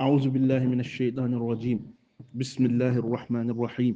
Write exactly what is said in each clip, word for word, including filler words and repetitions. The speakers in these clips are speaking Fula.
أعوذ بالله من الشيطان الرجيم. بسم الله الرحمن الرحيم.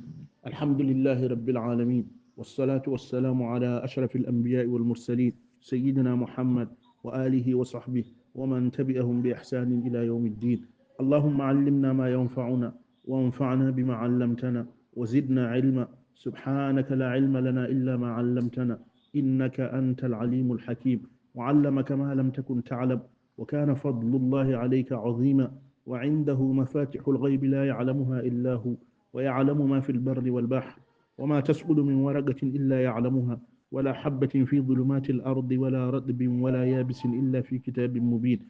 الحمد لله رب العالمين، والصلاة والسلام على أشرف الأنبياء والمرسلين، سيدنا محمد وآله وصحبه ومن تبعهم بإحسان إلى يوم الدين. اللهم علمنا ما ينفعنا، وانفعنا بما علمتنا، وزدنا علما. سبحانك لا علم لنا إلا ما علمتنا، إنك أنت العليم الحكيم. وعلمك ما لم تكن تعلم، وكان فضل الله عليك عظيما، وعنده مفاتح الغيب لا يعلمها إلا هو، ويعلم ما في البر والبحر، وما تسقط من ورقة إلا يعلمها، ولا حبة في ظلمات الأرض ولا رطب ولا يابس إلا في كتاب مبين.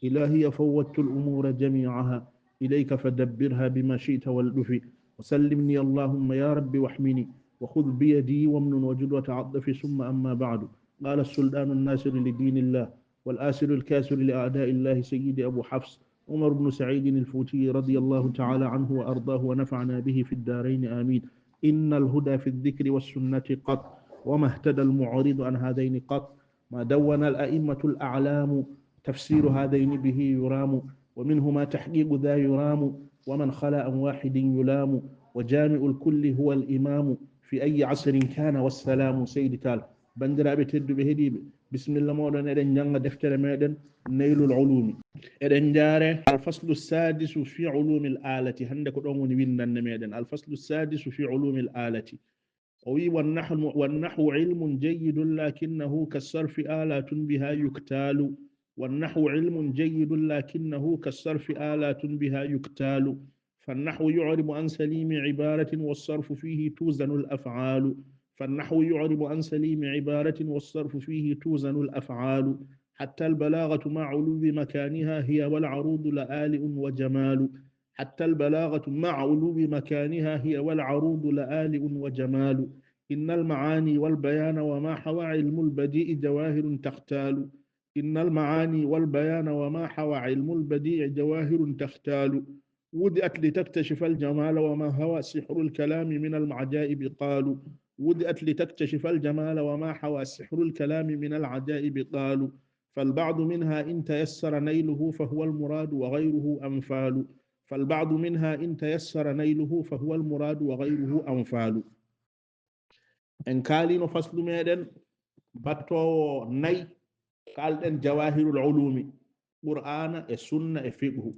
إلهي فوضت الأمور جميعها إليك فدبرها بما شئت والطف، وسلمني اللهم يا رب واحمني، وخذ بيدي وامنن وجد وتعطف، ثم أما بعد. قال السلطان الناصر لدين الله، والآسر الكاسر لأعداء الله سيدي أبو حفص عمر بن سعيد الفوتي رضي الله تعالى عنه وأرضاه ونفعنا به في الدارين آمين. إن الهدى في الذكر والسنة قط، وما اهتدى المعرض عن هذين قط. ما دون الأئمة الأعلام تفسير هذين به يرام، ومنهما تحقيق ذا يرام، ومن خلا عن واحد يلام، وجامع الكل هو الإمام في أي عصر كان والسلام. Seydi Taal. Banndiraaɓe tedduɓe heɗiiɓe, bisimilla mooɗon, eɗen njannga deftere meɗen Naylul Ulumi. Eɗen njaare alfaslu sadisu fi ulumil alati. Hannde ko ɗon woni winndannde meɗen, alfaslu sadisu fi ulumil alati. O wi, "والنحو، والنحو علم جيد لكنه كالصرف آلات بها يكتال. والنحو علم جيد لكنه كالصرف آلات بها يكتال. فالنحو يعرب عن سليم عبارة والصرف فيه توزن الأفعال. فالنحو يعرب عن سليم عبارة والصرف فيه توزن الأفعال. حتى البلاغة مع علو مكانها هي والعروض لآلئ وجمال. حتى البلاغة مع علو مكانها هي والعروض لآلئ وجمال. إن المعاني والبيان وما حوى علم البديع جواهر تختال. إن المعاني والبيان وما حوى علم البديع جواهر تختال. وضعت لتكتشف الجمال وما هوى سحر الكلام من العجائب قال. وضعت لتكتشف الجمال وما حوى سحر الكلام من العجائب قال. فالبعض منها إن تيسر نيله فهو المراد وغيره أنفال. فالبعض منها إن تيسر نيله فهو المراد وغيره أنفال." En kaalino faslu meɗen battoowo nay, kaalɗen jawahirul ulumi, Qur'ana e sunna e fiqhu.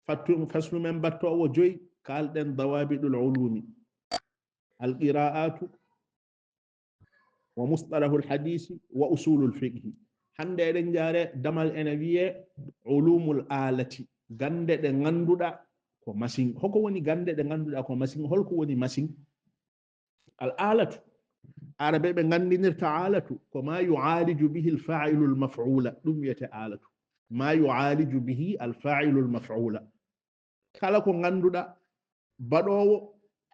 Fattu-, faslu men battoowo joy, kaalɗen dawabidul ulumi, al qira'atu, wa mustalahul hadisi, wa usulul fiqhi. Hannde eɗen njaare damal ene wiye ulumul alati, gannde ɗe ngannduɗa ko machine. Hoko woni gannde ɗe ngannduɗa ko machine? Holko woni machine? Al alatu, Arabeɓe nganndinirta alatu ko ma yu'aliju bihi al fa'ilu al maf'ula, ɗum wiyete alatu. Ma yu'aliju bihi al fa'ilu al maf'ula. Kala ko ngannduɗa baɗoowo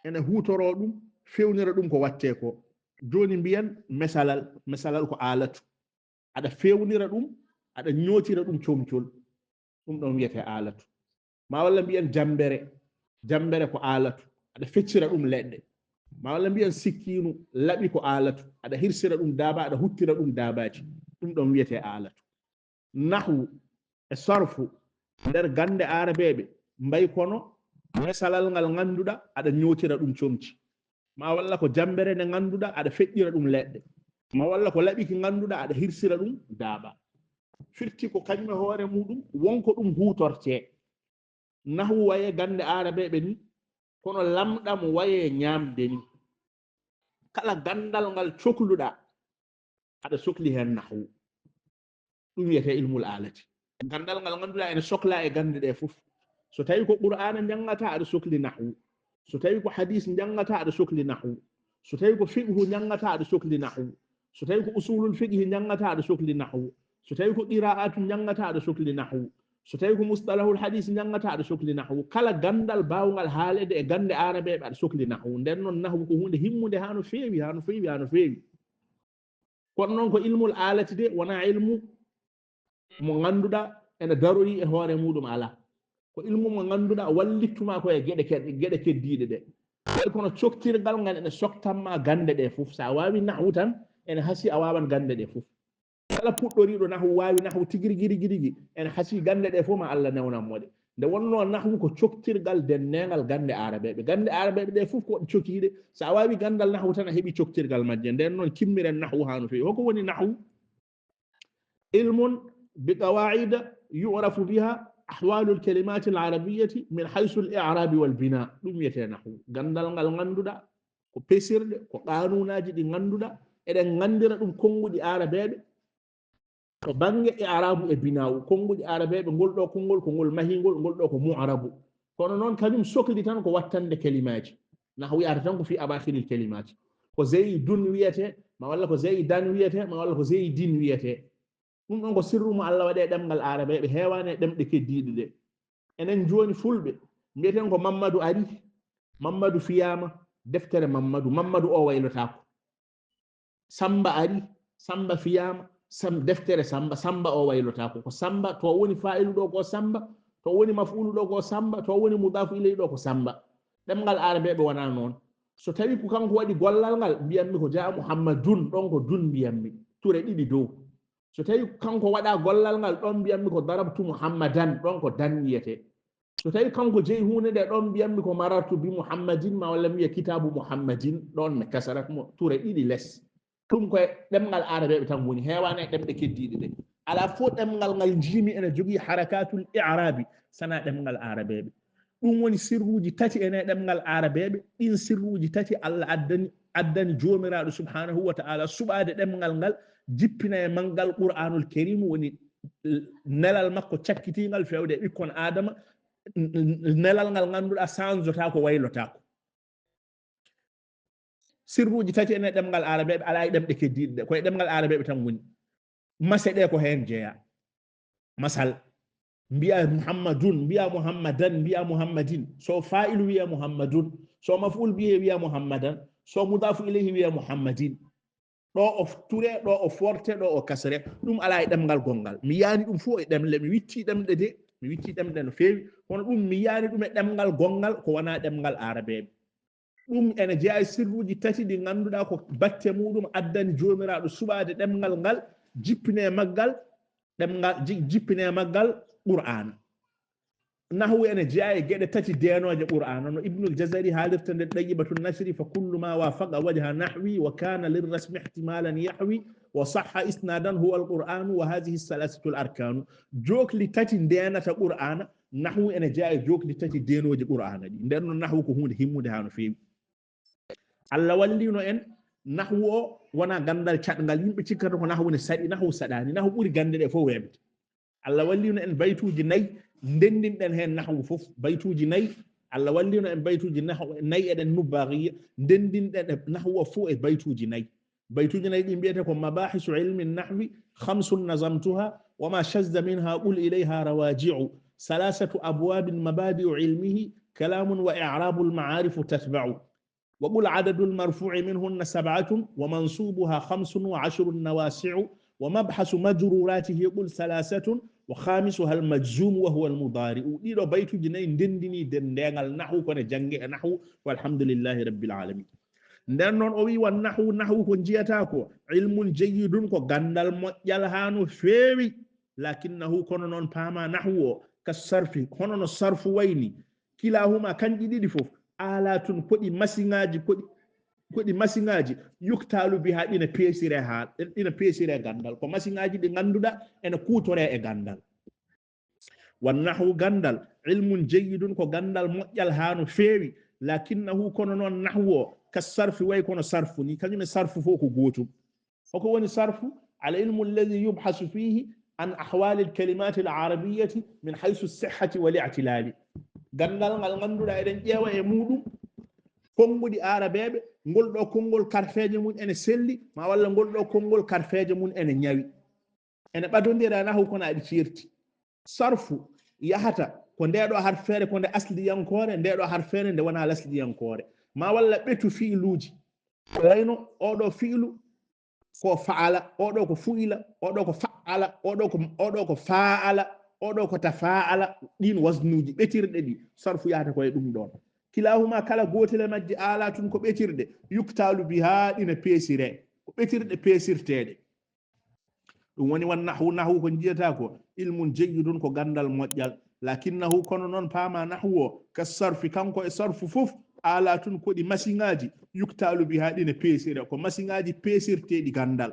ene huutoro ɗum, fewnira ɗum ko watte ko. Jooni mbiyen mesalal, mesalal ko alatu. Aɗa fewnira ɗum, aɗa ñootira ɗum comcol. Ɗum ɗon wiyete alatu. Ma walla mbiyen jambere, jambere ko alatu. Aɗa feccira ɗum leɗɗe. Ma walla mbiyen sikkinu, laɓi ko alatu. Aɗa hirsira ɗum daaba, aɗa huttira ɗum daabaaji. Ɗum ɗon wiyete alatu. Nahwu e sarfu nder gannde Arabeeɓe mbay kono mesalal ngal ngannduɗa aɗa ñootira ɗum comci. Ma walla ko jambere nde ngannduɗa aɗa feƴƴira ɗum leɗɗe. Ma walla ko laɓi ki ngannduɗa aɗa hirsira ɗum daaba. Firti ko kañum e hoore muɗum wonko ɗum huutorte. Nahwu waye gannde Arabeeɓe ni, kono lamɗam waye ñaamde ni. Kala ganndal ngal cokluɗa, aɗa sokli heen nahwu. Ɗum wiyetee ilmul alati. Ganndal ngal ngannduɗaa ene sokla e gannde ɗe fof. So tawi ko Qur'aana njanngata, aɗa sokli nahwu. So tawi ko hadiis njanngata, aɗa sokli nahwu. So tawi ko fiqhu njanngata, aɗa sokli nahwu. So tawi ko usulul fiqhi njanngata, aɗa sokli nahwu. So tawi ko qiraa'atu njanngata, aɗa sokli nahwu. So tawi ko mustalahul hadiis njanngata, aɗa sokli nahwu. Kala ganndal baawngal haaleede e gannde aarabeeɓe, aɗa sokli nahwu. Nden noon, nahwu ko huunde himmunde haa no feewi, haa no feewi, haa no feewi. Kono noon, ko ilmul alati de, wonaa ilmu mo ngannduɗaa ene daroyi e hoore muuɗum, alaa. Ko ilmu mo ngannduɗaa wallittu ma ko e geɗe ke-, geɗe keddiiɗe ɗe. Tawi kono coktirgal ngal ene soktan ma gannde ɗe fof. So a waawi nahwu tan, ene hasii a waawan gannde ɗe fof. Kala puɗɗoriiɗo nahwu, waawi nahwu tigi rigi, rigi, rigi, ene hasii gannde ɗe fof ma Allah newnan mo ɗe. Nde wonno nahwu ko coktirgal denneengal gannde aarabeeɓe. Gannde aarabeeɓe ɗe fof ko waɗi cokiiɗe. So a waawi ganndal nahwu tan a heɓi coktirgal majje. Nden noon kimmiren nahwu haa no feewi. Hoko woni nahwu? Ilmun bi qawaida yu'rafu biha ahwalul kalimatil arabiyyati min haythu al i'rabi wal bina. Ɗum wiyetee nahwu. Ganndal ngal ngannduɗaa ko pesirɗe, ko qaanuunaaji ɗi ngannduɗaa, eɗen nganndira ɗum konnguɗi aarabeeɓe. To bannge e arabu e binaawu, konnguɗi aarabeeɓe, ngol ɗo konngol ko ngol mahingol, ngol ɗo ko mu'arabu. Kono noon kañum sokli tan ko wattande kalimaaji. Nahwu yahata tan ko fi abakhiril kalimaati. Ko zeydun wiyetee, ma walla ko zeydan wiyetee, ma walla ko zeydin wiyetee. Ɗum ɗon ko sirru mo Allah waɗi e ɗemngal aarabeeɓe, heewaani e ɗemɗe keddiiɗe ɗe. Enen jooni fulɓe, mbiyeten ko Mammadu ari, Mammadu fiyaama, deftere Mammadu, Mammadu o waylotaako. Samba ari, Samba fiyaama, sam, deftere Samba, Samba o waylotaako. Ko Samba, to woni faa'ilu ɗo ko Samba, to woni maf'ulu ɗo ko Samba, to woni mudaafu ilay ɗo ko Samba. Ɗemngal aarabeeɓe wonaa noon. So tawi ko kanko waɗi gollal ngal, mbiyanmi ko jaa Muhammadun, ɗon ko dun mbiyanmi. Ture ɗiɗi dow. So tawi kanko waɗa gollal ngal, ɗon mbiyanmi ko darabtu Muhammadan, ɗon ko dan wiyetee. So tawi kanko jeyi huunde nde, ɗon mbiyanmi ko marartu bi Muhammadin, ma walla mi wiya kitaabu Muhammadin, ɗon mi kasarat mo ture ɗiɗi les. Ɗum koye ɗemngal aarabeeɓe tan woni, heewaani e ɗemɗe keddiiɗe ɗe. Alaa fof ɗemngal ngal njiimi ene jogii harakatul i'raabi, sana ɗemngal aarabeeɓe. Ɗum woni sirruuji tati ene ɗemngal aarabeeɓe. Ɗin sirruuji tati Allah addani, addani Joomiraaɗo subhaanahu wa ta'ala suɓaade ɗemngal ngal, jippina e maggal Qur'aanul Kariim, woni nelal makko cakkitiingal feewde e ɓikkon Aadama, n-, n-, nelal ngal ngannduɗaa sanjotaako, waylotaako. Sirruuji tati ene ɗemngal aarabeeɓe, alaa e ɗemɗe keddiiɗe ɗe, ko e ɗemngal aarabeeɓe tan woni. Mase ɗe ko heen jeyaa. Masal, mbiya Muhammadun, mbiya Muhammadan, mbiya Muhammadin. So faa'ilu wiya Muhammadun, so maf'ul bihi wiya Muhammadan, so mudaafu ilayhi wiya Muhammadin. Ɗo o ture, ɗo o forte, ɗo o kasre. Ɗum alaa e ɗemngal gonngal. Mi yaani ɗum fof e ɗemle, mi witti ɗemɗe de, mi witti ɗemɗe no feewi. Kono ɗum mi yaani ɗum e ɗemngal gonngal, ko wonaa ɗemngal aarabeeɓe. Ɗum ene jeyaa e sirruuji tati ɗi ngannduɗaa ko batte muɗum addani Joomiraaɗo suɓaade ɗemngal ngal, jippine maggal, ɗemngal, ji-, jippine maggal Qur'aana. Nahwu ene jeyaa e geɗe tati deenooje Qur'aana, no Ibnul Jazari haalirta nder Ɗayyibatun Nasri, "Fa kullu ma wafaqa wajha nahwi wa kana lirrasmi ihtimalan yahwi wa sahha isnadan huwa al-Qur'anu wa hadhihi thalathatu al-arkanu." Jookli tati ndeenata Qur'aana, nahwu ene jeyaa e jookli tati deenooje Qur'aana ɗi. Nden noon nahwu ko huunde himmunde haa no feewi. Allah wallino en, nahwu o wonaa ganndal caɗngal. Yimɓe cikkata ko nahwu ne saɗi, nahwu saɗaani. Nahwu ɓuri gannde ɗe fof weeɓde. Allah wallino en baytuuji nayi, ndenndinɗen heen nahwu fof. Baytuuji nayi, Allah wallino en baytuuji nahwu nayi, eɗen nubbagiya, ndenndinɗen e nahwu o fof e baytuuji nayi. Baytuuji nayi ɗi mbiyetee ko mabahisu ilmi nahwi, khamsun nazamtuha, wa ma shazza minha qul ilayha rawaji'u. Salasatu abwabin mabadi'u ilmihi, kalamun wa i'rabul ma'arifu tatba'u. Wa qul adadul marfu'i minhunna sab'atun, wa mansubuha khamsun wa ashrun nawasi'u, wa mabhasu majruratihi qul thalathatun, wa khamisuha al majzumu wa huwa al mudari'u. Ɗiɗo baytuuji nayi ndenndini denndaangal nahwu, ko ne jannge e nahwu, walhamdulillahi rabbil alamin. Nden noon o wi, "Wan nahwu, nahwu ko njiyata ko, ilmun jayyidun, ko ganndal moƴƴal haa no feewi, lakinnahu, kono noon paama nahwu o, ka sarfi, hono no sarfu wayni, kilahuma, kanƴi ɗiɗi fof, alatun, ko ɗi masiŋaaji, ko ɗi, ko ɗi masiŋaaji, yuktalu biha, ɗina peesire haa, ɗina peesire ganndal, ko masiŋaaji ɗi ngannduɗaa ene kuutore e ganndal." Wan nahwu, ganndal, ilmun jayyidun, ko ganndal moƴƴal haa no feewi, lakinnahu, kono noon nahwu o, ka sarfi, way kono sarfu ni, kañum e sarfu fof ko gootum. Hoko woni sarfu? Al ilmu alladhi yubhasu fihi an ahwali al kalimati al arabiyyati min haythu sihhati wal i'tilali. Ganndal ngal ngannduɗaa eɗen ƴeewa e muɗum konnguɗi aarabeeɓe, ngol ɗo konngol karfeeje mum ene selli, ma walla ngol ɗo konngol karfeeje mum ene ñawi. Ene ɓadondira e nahwu kono aɗi ceerti. Sarfu yahata ko nde ɗo harfeere ko nde asliyankoore, nde ɗo harfeere nde wonaa lasliyankoore. Ma walla ɓetu fi'iluuji. Ko wayno oɗo fi'ilu ko fa'ala, oɗo ko fu'ila, oɗo ko fa'ala, oɗo ko, oɗo ko fa'ala, oɗo ko tafa'ala. Ɗin wasnuuji ɓetirɗe ɗi, sarfu yahata ko e ɗum ɗon. Kilahuma, kala gootel e majje, alatun, ko ɓetirɗe, yuktalu biha, ɗina peesire, ko ɓetirɗe peesirteeɗe. Ɗum woni wan nahwu, nahwu ko njiyata ko ilmun jayyidun, ko ganndal moƴƴal, Lakinnahu, kono noon paama nahwu o, ka sarfi, kanko e sarfu fof, alatun ko ɗi masiŋaaji, yuktalu biha, ɗine peesira, ko masiŋaaji peesirteeɗi ganndal.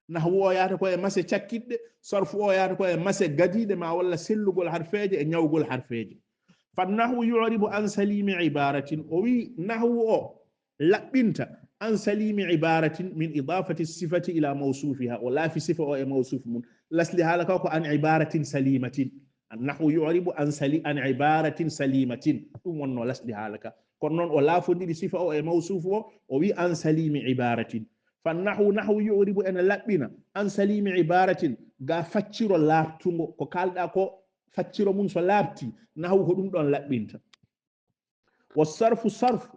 Nahwu o yahata ko e mase cakkitɗe, sarfu o yahata ko e mase gadiiɗe ma walla sellugol harfeeje e ñawgol harfeeje. Fa nahwu yu'ribu an salimi ibaratin, o wi nahwu o laɓɓinta an salimi ibaratin min idafati sifati ila mawsufiha, o laafi sifa o e mawsuf mum. Lasli haala ka ko an ibaratin salimatin. An nahwu yu'ribu an sali-, an ibaratin salimatin. Ɗum wonno lasli haala ka. Kono noon o laafondiri sifa o e mawsufu o, o wi an salimi ibaratin. Fa nahwu, nahwu yu'ribu ene laɓɓina an salimi ibaratin, ga facciro laaɓtungo, ko kaalɗa ko facciro mum so laaɓti, nahwu ko ɗum ɗon laɓɓinta. Wa sarfu, sarfu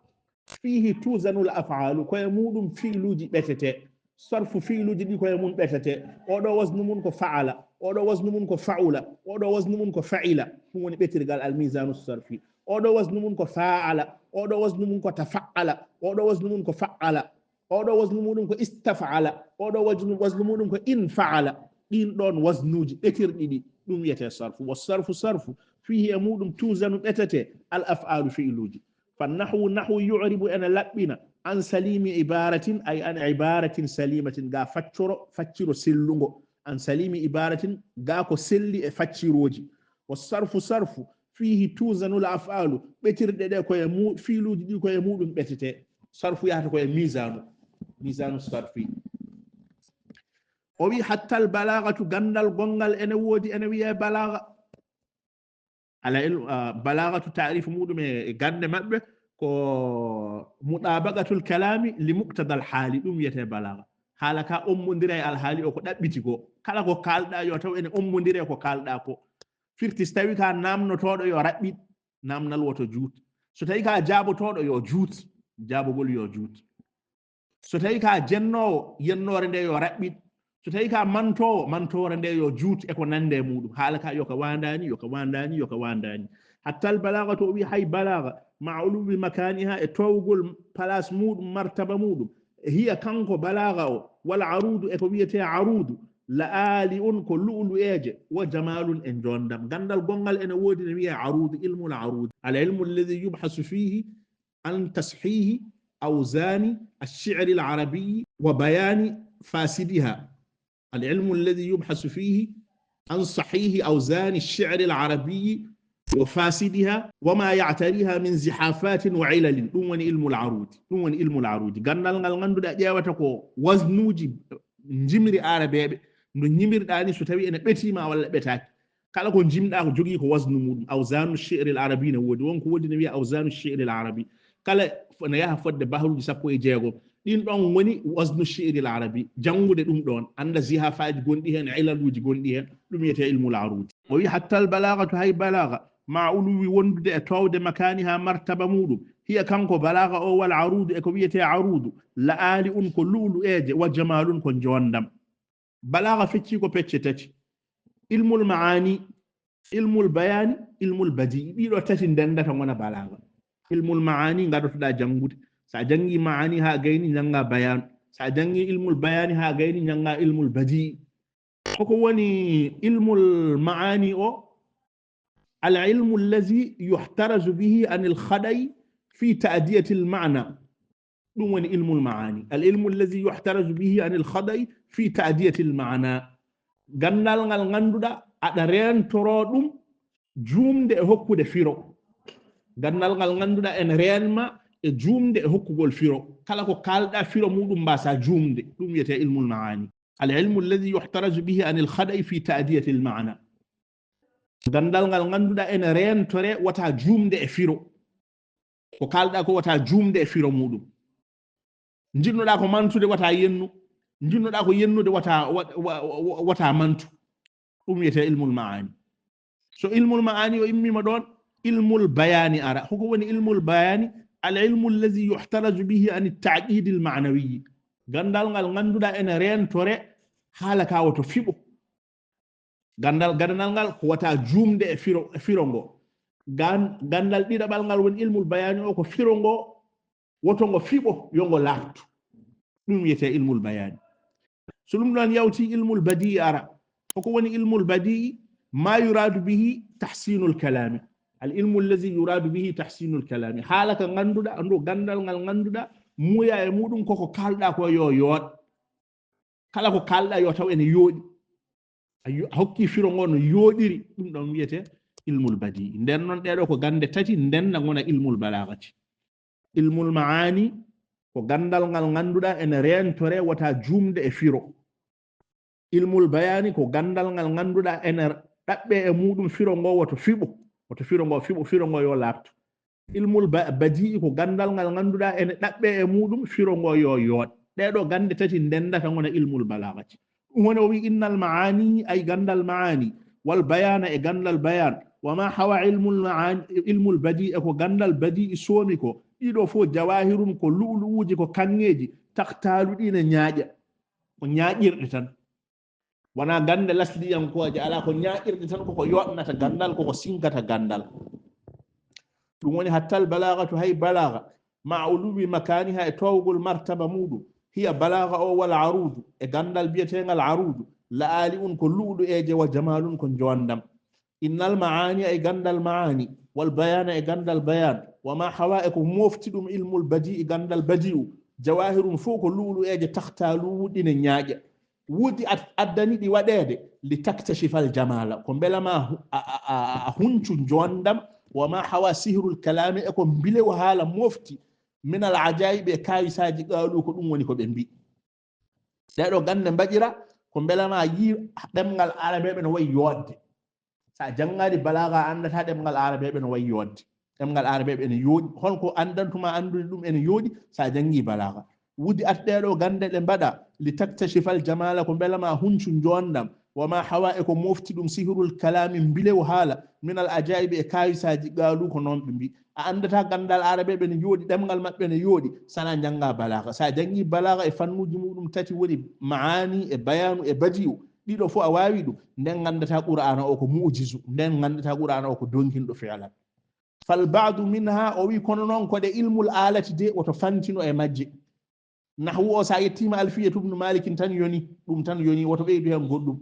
fihi tuzanul af'alu, ko e muɗum fiiluuji ɓetete. Sarfu fiiluuji ɗi ko e mum ɓetete. Oɗo wasnu mum ko fa'ala, oɗo wasnu mum ko fa'ula, oɗo wasnu mum ko fa'ila. Ɗum woni ɓetirgal al mizanu sarfi. Oɗo wasnu mum ko fa'ala, oɗo wasnu mum ko tafa'ala, oɗo wasnu mum ko fa'ala, oɗo wasnu muɗum ko istaf'ala, oɗo wasnu, wasnu muɗum ko infa'ala. Ɗin ɗon wasnuuji ɓetirɗi ɗi, ɗum wiyetee sarfu. Wa sarfu, sarfu, fihi, e muɗum, tuzanu, ɓetete, al af'alu, fi'iluuji. Fa nahwu, nahwu yu'ribu, ene laɓɓina, an salimi ibaratin, ay an ibaratin salimatin, ga faccoro, facciro sellungo, an salimi ibaratin, ga ko selli e faccirooji. Wa sarfu, sarfu, fihi tuzanul af'alu, ɓetirɗe ɗe ko e mu-, fiiluuji ɗi ko e muɗum ɓetete. Sarfu yahata ko e mizanu, mizanu sarfi. O wi hattal balagatu, ganndal gonngal ene woodi, ene wiyee balaga. Ala el-, ah, balagatu, taarifu muɗum e, e gannde maɓɓe ko mutabaqatul kalami li muqtadal haali, ɗum wiyetee balaga. Haala ka ommondira e alhaali o ko ɗaɓɓiti ko. Kala ko kaalɗa yo taw ene ommondira e ko kaalɗa ko. Firti, so tawi ka namnotooɗo yo raɓɓiɗ, namnal woto juut. So tawi ka jaabotooɗo yo juut, jaabogol yo juut. So tawi ka jennoowo, yennoore nde yo raɓɓiɗ. So tawi ka mantoowo, mantoore nde yo juut e ko nande e muɗum. Haala ka yo ka waandaani, yo ka waandaani, yo ka waandaani. Hattal balagatu, o wi hay balaga, ma uluwi makaniha, e toowgol place muɗum, martaba muɗum. Hiya, kanko balaga o, wal arudu, e ko wiyetee arudu, la aali un, ko lu'lu'eeje, wa jamalun, e njoondam. Ganndal gonngal ene woodi ne wiyee arudu, ilmul arudu. Al ilmu alladhi yubhasu fihi an tashihi awzani ash-shi'ri al-arabi wa bayani fasidiha. Al ilmu alladhi yubhasu fihi an sahihi awzani ash-shi'ri al-arabi wa fasidiha wa ma ya'tariha min zihafatin wa ilalin. Ɗum woni ilmul arudi. Ɗum woni ilmul arudi. Ganndal ngal ngannduɗaa ƴeewata ko wasnuuji njimri aarabeeɓe. No njimirɗaa ni, so tawi ene ɓetii ma walla ɓetaaki. Kala ko njimɗaa ko jogii ko wasnu muɗum. Awzanu shi'ri al-arabi ne woodi. Won ko woodi ne wiya awzanu shi'ri al-arabi. Kala fo-, ne yaha fodde bahruuji sappo e jeegom. Ɗin ɗon woni wasnu shi'ri al-arabi. Janngude ɗum ɗon, annda zihafaaji gonɗi heen, ilaluuji gonɗi heen, ɗum wiyetee ilmul arudi. O wi hattal balagatu, hay balaga, ma uluwi, wondude e toowde, makaniha, martaba muɗum. Hiya, kanko balaga o, wal arudu, e ko wiyetee arudu, la aali un, ko lu'lu'eeje, wa jamalun, ko njoondam. Balaga feccii ko pecce tati. Ilmul maani, ilmul bayani, ilmul badi'i. Ɗiɗo tati ndendata ngona balaga. Ilmul maani ngadotoɗaa janngude. So a janngii maani haa gayni, njanngaa bayaan. So a janngii ilmul bayaani haa gayni, njanngaa ilmul badi'i. Koko woni ilmul maani o? Al ilmu allazi yuhtarazu bihi anil khada'i fi ta'diyati al ma'na. Ɗum woni ilmul maani. Al ilmu allazi yuhtarazu bihi anil khada'i fi ta'diyati al ma'na. Ganndal ngal ngannduɗaa aɗa reentoroo ɗum juumde e hokkude firo. Ganndal ngal ngannduɗaa ene reenma e juumde e hokkugol firo. Kala ko kaalɗaa firo muɗum mbaasaa juumde. Ɗum wiyetee ilmul maani. Al ilmu allazi yuhtarazu bihi anil khada'i fi ta'diyati al ma'na. Ganndal ngal ngannduɗaa ene reentoree wata juumde e firo. Ko kaalɗaa ko wata juumde e firo muɗum. Njiɗnoɗaa ko mantude wata yennu. Njiɗnoɗaa ko yennude wata, wa-, wa-, wa-, wata mantu. Ɗum wiyetee ilmul maani. So ilmul maani o immiima ɗoon, ilmul bayaani ara. Hoko woni ilmul bayaani? Al ilmu allazi yuhtarazu bihi an ta'qidil ma'nawi. Ganndal ngal ngannduɗaa ene reentore haala ka woto fiɓo. Ganndal gadanal ngal ko wata juumde e firo, e firo ngo. Gan-, ganndal ɗiɗaɓal ngal woni ilmul bayaani o, ko firo ngo woto ngo fiɓo, yo ngo laaɓtu. Ɗum wiyetee ilmul bayaani. So ɗum ɗoon yawti, ilmul badi'i ara. Hoko woni ilmul badi'i? ما يراد به تحسين الكلام. العلم الذي يراد به تحسين الكلام. Haala ka ngannduɗaa, ndu ganndal ngal ngannduɗaa, muuya e muɗum koko kaalɗaa ko yo yooɗ. Kala ko kaalɗaa yo taw ene yooɗi. A yo-, a hokki firo ngo no yooɗiri, ɗum ɗon wiyete ilmul badi. Nden noon ɗee ɗoo ko gannde tati, nden na ngona ilmul balaagati. Ilmul maani ko ganndal ngal ngannduɗaa ene reentore wota juumde e firo. Ilmul bayaani ko ganndal ngal ngannduɗaa ene ɗaɓɓe e muɗum firo ngo woto fiɓo, woto firo ngo fiɓo, firo ngo yo laaɓtu. Ilmul ba-, badi'i ko ganndal ngal ngannduɗaa ene ɗaɓɓe e muɗum firo ngo yo yooɗ. Ɗee ɗoo gannde tati ndendata ngona ilmul balaagati. Ɗum woni o wi innal maani, ay ganndal maani, wal bayaana e ganndal bayaan, wa ma hawa ilmul maani, ilmul badi'i e ko ganndal badi'i soomi ko, ɗiɗo fof jawahirun ko lu'lu'uuji, ko kaŋŋeeji, taktaalu ɗi ne ñaaƴa. Ko ñaaƴirɗe tan. Wonaa gannde lasliyankooje, alaa ko ñaaƴirɗe tan, koko yooɗnata ganndal, koko sinkata ganndal. Ɗum woni hattal balaagatu, hay balaaga, ma uluwi makaaniha e toowgol martaba muɗum, hiya balaaga o wal aruudu, e ganndal biyeteengal aruudu, la aali un ko lu'lu'eeje wa jamaalun ko njowanndam. Innal maani e ganndal maani, wal bayaana e ganndal bayaan, wa ma hawa e ko mofti ɗum ilmul badi'i ganndal badi'u, jawahirun fof ko lu'lu'eeje taktaalu ɗi ne ñaaƴa. Wudi ad-, addani ɗi waɗeede, li taktashifal jamaala, ko mbela ma hu-, a, a, a, a huncu njowanndam, wa ma hawa sihrul kalaami e ko mbilew haala mofti, minal ajaayibi e kaawisaaji qaalu ko ɗum woni ko ɓe mbi. Ɗee ɗoo gannde mbaɗira ko mbela ma yii ɗemngal arabeeɓe no wayi yooɗde. So a janngaani balaaga a anndataa ɗemngal arabeeɓe no wayi yooɗde. Ɗemngal arabeeɓe ene yooɗi. Hol ko anndantuma anndude ɗum ene yooɗi so a janngii balaaga. Wudi at ɗee ɗoo gannde ɗe mbaɗa li taktashifal jamaala ko mbela ma huncu njowanndam. Wa ma hawa e ko mofti ɗum sihrul kalaami mbilew haala minal ajaayibi e kaawisaaji qaalu ko noon ɓe mbi. A anndataa ganndal arabeeɓe ne yooɗi, ɗemngal maɓɓe ne yooɗi, sana njannga balaaga. So a janngii balaaga e fannuuji muɗum tati woni maani e bayaanu e badi'u, ɗiɗo fof a waawi ɗum, nden nganndataa Qur'aana o ko mu'jizu, nden nganndataa Qur'aana o ko donkinɗo fi'lan. Fal ba'du minha, o wi kono noon ko ɗe ilmul aalati de, woto fantino e majje. Nahwu o, so a yettiima Alfiyatu ibnu Maalikin tan yoni, ɗum tan yoni, woto ɓeydu heen goɗɗum.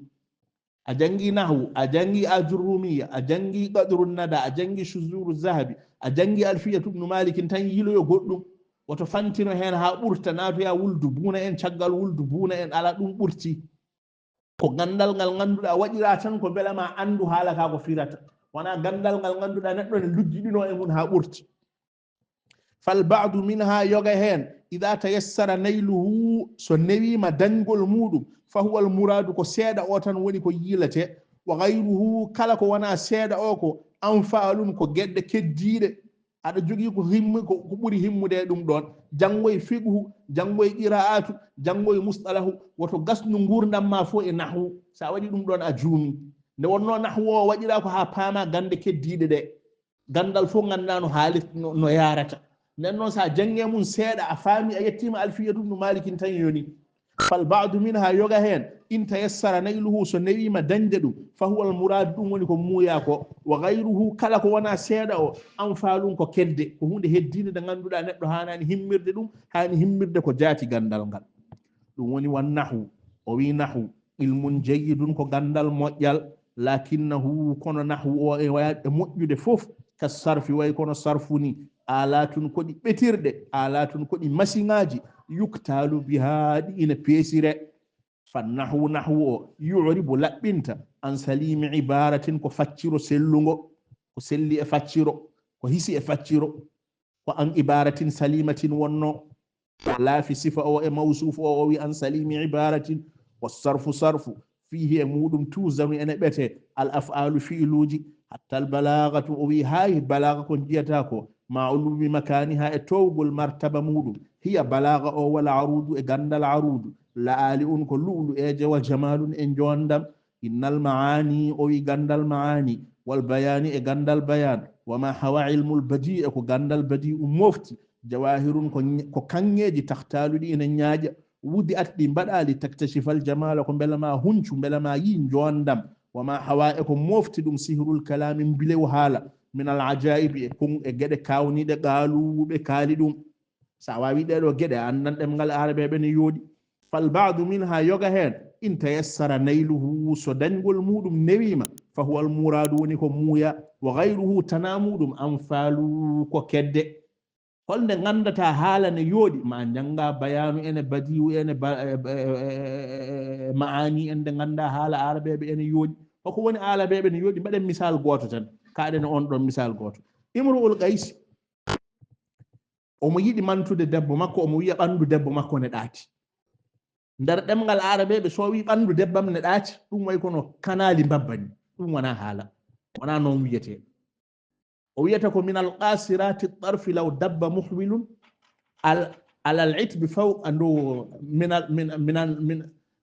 A janngi nahwu, a janngi Ajurrumiya, a janngi Qadru Nada, a janngi Shuzuru Zahabi, a janngi Alfiyatu ibnu Maalikin tan yiiloyo goɗɗum. Woto fantino heen haa ɓurta, naatoya wuldu buuna en, caggal wuldu buuna en, ala ɗum ɓurti. Ko ganndal ngal ngannduɗaa waɗiraa tan ko mbela ma anndu haala ka ko firata. Wonaa ganndal ngal ngannduɗaa neɗɗo ne lujjiɗinoo e mum haa ɓurti. Fal ba'du minha, yoga heen, ida tayassara nayluhu, so newiima dañgol muɗum, fa huwa al muraadu, ko seeɗa o tan woni ko yiilate. Wa gayruhu, kala ko wonaa seeɗa o ko anfaalun, ko geɗe keddiiɗe. Aɗa jogii ko himmu-, ko, ko ɓuri himmude e ɗum ɗoon. Janngoy fiqhu, janngoy qiraatu, janngoy mustalahu, woto gasnu nguurndam ma fof e nahwu. So a waɗi ɗum ɗoon a juumi. Nde wonnoo nahwu o waɗiraa ko haa paamaa gannde keddiiɗe ɗe. Ganndal fof nganndaa no haalit, no, no yaarata. Nden noon so a janngii mum seeɗa, a faami, a yettiima Alfiyatu ibnu Maalikin tan yoni. Fal ba'du minha, yoga heen, in tayassara nayluhu, so newiima dañde ɗum, fa huwa al muraad, ɗum woni ko muuyaa ko. Wa gayruhu, kala ko wonaa seeɗa o, anfaalun ko kedde, ko huunde heddiinde nde ngannduɗaa neɗɗo haanaani himmirde ɗum, haani himmirde ko jaati ganndal ngal. Ɗum woni wan nahwu, o wi nahwu, ilmun jayyidun ko ganndal moƴƴal, lakinnahu, kono nahwu o e waya-, e moƴƴude fof, ka sarfi, way kono sarfu ni, alatun ko ɗi ɓetirɗe, alatun ko ɗi masiŋaaji, yuktaalu biha, ɗi ina peesire. Fa nahwu, nahwu o, yu'ribu, laɓɓinta, an salimi ibaratin, ko facciro sellungo, ko selli e facciro, ko hisi e facciro, ko an ibaratin salimatin wonno. Laafi sifa o e mawsuuf o, o wi an salimi ibaratin, wa sarfu, sarfu, fiihi, e muɗum, tuuzanu, ene ɓete, al af'alu, fi'iluuji, hatta al balagatu, o wi, hay balaaga ko njiyata ko, ma uluwi makaniha, e toowgol martaba muɗum, hiya balaaga o, wal aruudu, e ganndal aruudu, la ali un, ko lu'lu'eeje, wa jamaalun, e njowanndam. Innal maani, o wi ganndal maani, wal bayaani, e ganndal bayaan, wa ma hawa ilmul badi, e ko ganndal badi um mofti, jawahirun ko ñ-, ko kaŋŋeeji tahtaalu ɗi ina ñaaƴa, wudi at ɗi mbaɗa li taktashifal jamaala, ko mbela ma huncu, mbela ma yii njowanndam, wa ma hawa e ko mofti ɗum sihrul kalaami mbilew haala, min al ajaibi e kon-, e geɗe kaawniiɗe qaalu ɓe kaali ɗum. So a waawi ɗee ɗoo geɗe, a anndan ɗemngal arabeeɓe ne yooɗi. Fal ba'du minha, yoga heen, in tayassara nayluhu, so dañgol muɗum newiima, Fa huwa al muraadu, woni ko muuya. Wa gayruhu, tanaa muuɗum, anfaalu, ko kedde. Holnde nganndataa haala ne yooɗi, ma njannga bayaanu ene badiiwu ene ba-, e, e, e, e, e, maani en nde nganndaa haala aarabeeɓe ene yooɗi. Hoko woni aarabeeɓe ne yooɗi? Mbaɗen misal gooto tan. Kaaɗen on ɗon misal gooto. Imru'ul Qays, omo yiɗi mantude debbo makko, omo wiya ɓanndu debbo makko ne ɗaati. Nder ɗemngal aarabeeɓe, so o wii ɓanndu debbo am ne ɗaati, ɗum way kono kanaali mbabba ni. Ɗum wonaa haala. Wonaa noon wiyetee. O wiyata ko min al qasirati tarfi law dabba muhwilun al, alal itbi fawqa ndu min al, min, min al, min,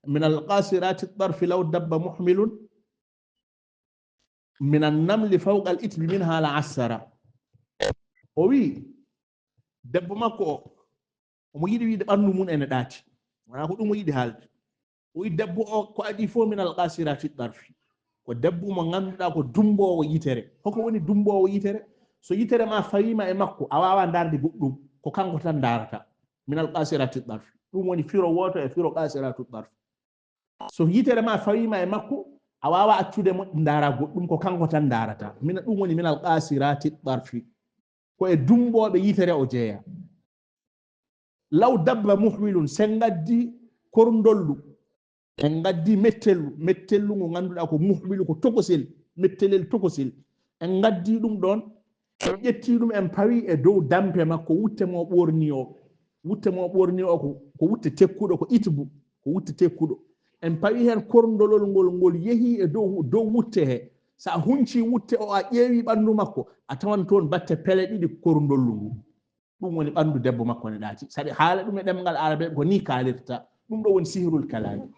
min al qasirati tarfi law dabba muhwilun min an namli fawqa al itbi minha la assara. O wi debbo makko o, omo yiɗi wiide ɓanndu mum ene ɗaati. Wonaa ko ɗum o yiɗi haalde. O wi debbo o ko adii fof min al qasirati tarfi. Ko debbo mo ngannduɗaa ko dumboowo yitere. Hoko woni dumboowo yitere? So yitere ma fawiima e makko, a waawaa ndaarde goɗɗum. Ko kanko tan ndaarata. Min al qasirati tarfi. Ɗum woni firo wooto e firo qasiratu tarfi. So yitere ma fawiima e makko, a waawaa accude mo ndaara goɗɗum, ko kanko tan ndaarata. Mina ɗum woni min al qasirati tarfi. Ko e dumbooɓe yitere o jeeya. Law dabba muhwilun, sen ngaddi korndollu, en ngaddi mettellu, mettellu ngo ngannduɗaa ko muhwilu, ko tokosel, mettelel tokosel. En ngaddi ɗum ɗon, en ƴetti ɗum, en pawi e dow dampe makko, wutte mo ɓorni o. Wutte mo ɓorni o ko, ko wutte tekkuɗo, ko itbu, ko wutte tekkuɗo. En pawi heen korndolol ngol, ngol yehi e dow, dow wutte he. So a hunci wutte o, a ƴeewi ɓanndu makko, a tawan toon batte pele ɗiɗi korndollu ngu. Ɗum woni ɓanndu debbo makko ne ɗaati. Sabi haala ɗum e ɗemngal aarabeeɓe ko ni kaalirta. Ɗum ɗo woni sihrul kalaami.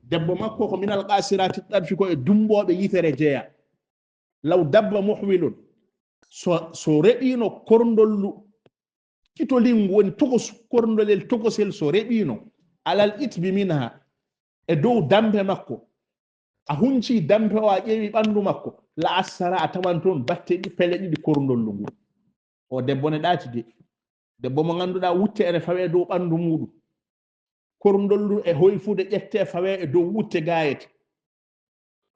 Debbo makko ko minal qasirati tarfi, ko e dumbooɓe yitere jeya. Law dabba muhwilun. So, so reɓiino korndollu kitolingu, woni tokos, korndolel tokosel, so reɓiino alal itbi minha, e dow dampe makko, a hunci dampe o, a ƴeewi ɓanndu makko, la assara, a tawan toon batte ɗi, pele ɗiɗi korndollu ngu. O debbo ne ɗaati de. Debbo mo ngannduɗaa wutte ene fawee dow ɓanndu muuɗum. Korndollu e hoyfude ƴettee fawee e dow wutte gaayete.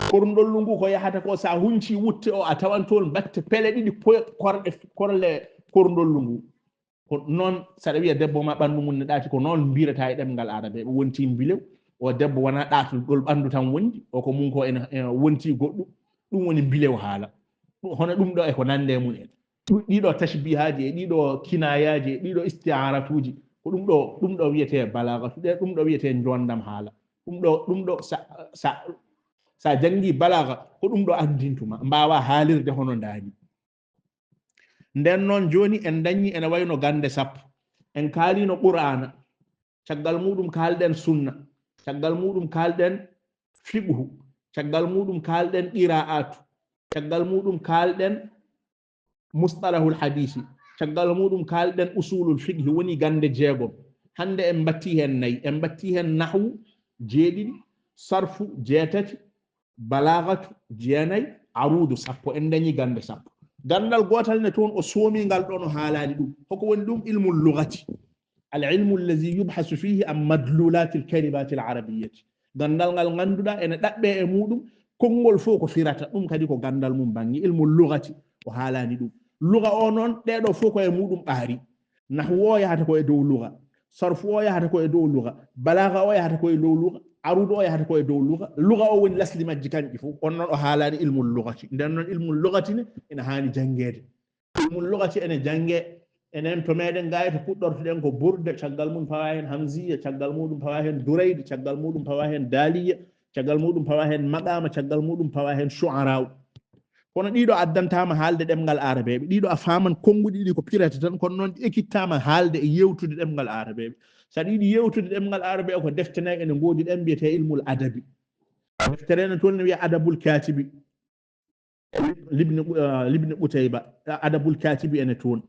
Korndollu ngu ko yahata ko, so a hunci wutte o, a tawan toon batte pele ɗiɗi poy-, korɗe, korle korndollu ngu. Ko noon, saɗa wiya debbo ma ɓanndu mum ne ɗaati, ko noon mbiyata e ɗemngal aarabeeɓe, wonti mbilew. O debbo wonaa ɗaatol ɓanndu tan wondi, o ko mum ko ene, ene wonti goɗɗum. Ɗum woni mbilew haala. Ɗum, hono ɗum ɗo e ko nande mum en. Ɗu-, ɗiɗo tashbihaaji e ɗiɗo kinaayaaji e ɗiɗo isti'aaratuuji, ko ɗum ɗo, ɗum ɗo wiyetee balaagatu, ɗe, ɗum ɗo wiyetee njoondam haala. Ɗum ɗo, ɗum ɗo sa, sa, sa janngi balaaga, ko ɗum ɗo anndintuma, mbaawa haalirde hono ndaani. Nden noon jooni en dañi ene wayno gannde sappo. En kaaliino Qur'aana, caggal muuɗum kaalɗen sunna, caggal muuɗum kaalɗen fiqhu, caggal muuɗum kaalɗen qiraa'atu, caggal muuɗum kaalɗen mustalahul hadiisi, caggal muuɗum kaalɗen usulul fiqhi, woni gannde jeegom. Hannde en mbattii heen nayi, en mbattii heen nahwu jeeɗiɗi, sarfu jeetati, balaagatu jeenayi, aruudu sappo, en dañii gannde sappo. Ganndal gootal ne toon o soomi ngal ɗoon o haalaani ɗum. Hoko woni ɗum? Ilmul lugati. Al ilmu allazi yubhasu fihi an madlulatil kalimatil arabiyyati. Ganndal ngal ngannduɗaa ene ɗaɓɓee e muuɗum, konngol fof ko firata. Ɗum kadi ko ganndal mum bannge ilmul lugati, o haalaani ɗum. Luga o noon, ɗee ɗoo fof ko e muuɗum ɓaari. Nahwu o yahata ko e dow luga, sarfu o yahata ko e dow luga, balaaga o yahata ko e dow luga, aruudu o yahata ko e dow luga. Luga o woni lasli majji kanƴi fof. On noon o haalaani ilmul lugati. Nden noon ilmul lugati ne ina haani janngeede. Ilmul lugati ene jannge, enen to meɗen ga e to puɗɗortoɗen ko burda, caggal mum pawa heen hamziya, caggal muɗum pawa heen duraydi, caggal muɗum pawa heen daliya, caggal muɗum pawa heen maqama, caggal muɗum pawa heen shu'ara'u. Kono ɗiɗo addantama haalde ɗemngal aarabeeɓe, ɗiɗo a faaman konnguɗi ɗiɗi ko pirata tan, kono noon ɗi ekkittama haalde e yewtude ɗemngal aarabeeɓe. Saɗa yiɗi yewtude ɗemngal aarabeeɓe, ko defte nayi ene ngoodi ɗen mbiyetee ilmul adabi. Deftere ene toon ne wiya Adabul Katibi. Libni, ah, Libni Qutayba, ah, Adabul Katibi ene toon.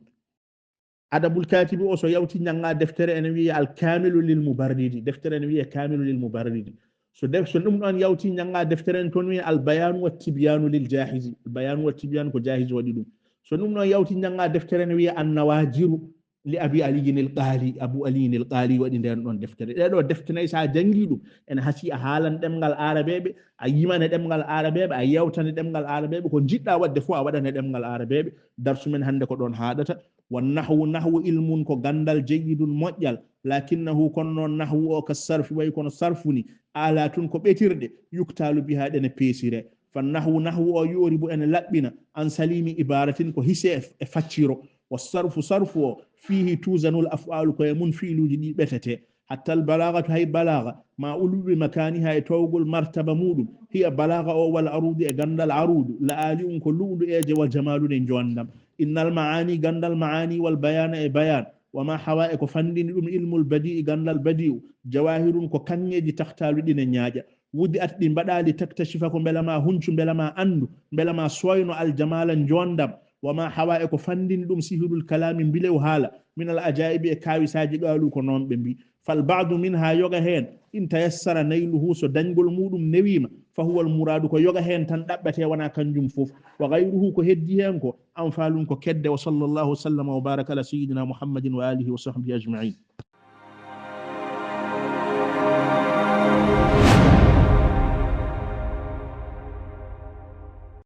Adabul Katibi o so yawti njannga deftere ene wiya Al Kamilu lil Mubarridi, deftere ene wiya Kamilu lil Mubarridi. So def-, so ɗum ɗoon yawti njannga deftere ene toon wiya Al Bayanu wa Tibyanu lil Jahizi, Al Bayanu wa Tibyanu ko Jahizi waɗi ɗum. So ɗum ɗoon yawti njannga deftere ene wiya An Nawajiru, Li Abi Aliyin il Qaali, Abu Aliyin il Qaali waɗi ndeen ɗoon deftere. Ɗee ɗoo defte nayi, so a janngii ɗum, ene hasii a haalan ɗemngal aarabeeɓe, a yimane ɗemngal aarabeeɓe, a yeewtane ɗemngal aarabeeɓe, ko njiɗɗaa waɗde fof a waɗane ɗemngal aarabeeɓe. Darsu men hannde ko ɗoon haaɗata. Wa nahwu, nahwu ilmun ko ganndal jayyidun moƴƴal, lakinnahu kono noon nahwu o ka sarfi wayi kono sarfu ni, alatun ko ɓetirɗe, yuktaalu biha ɗene peesire. Fa nahwu, nahwu o yu'ribu ene laɓɓina, an salimi ibaratin ko hise e, e facciro. Wa sarfu, sarfu o, fihi tuzanul af'alu ko e mun fiiluuji ɗi ɓetete. Hatta al balaagatu hay balaaga, ma uluwi makaaniha e toowgol martaba muuɗum, hiya balaaga o wal aruudu e ganndal aruudu, la aali'un ko lu'lu'eeje wal jamaalu ɗe njowanndam. Innal ma'aani ganndal ma'aani wal bayaana e bayaan, wa ma hawa e ko fanndini ɗum ilmul badi'i ganndal badi'u, jawaahirun ko kaŋŋeeji tahtaalu ɗi ne ñaaƴa. Wudi'at ɗi mbaɗaali taktashifa ko mbela ma huncu, mbela ma anndu, mbela ma sooyno al jamaala njowanndam, wa ma hawa e ko fanndini ɗum sihirul kalaami mbilew haala, minal ajaa'ibi e kaawisaaji qaalu ko noon ɓe mbi. Fal ba'du minha yoga heen, in tayassara nayluhu so dañgol muuɗum newiima, fa huwa al muraadu ko yoga heen tan ɗaɓɓete wonaa kanjum fof. Wa gayruhu ko heddi heen ko, anfaalun ko kedde. Wa sallallahu wa sallama wa baraka ala sayyidina Muhammadin wa alihi wa sahbihi ajma'in.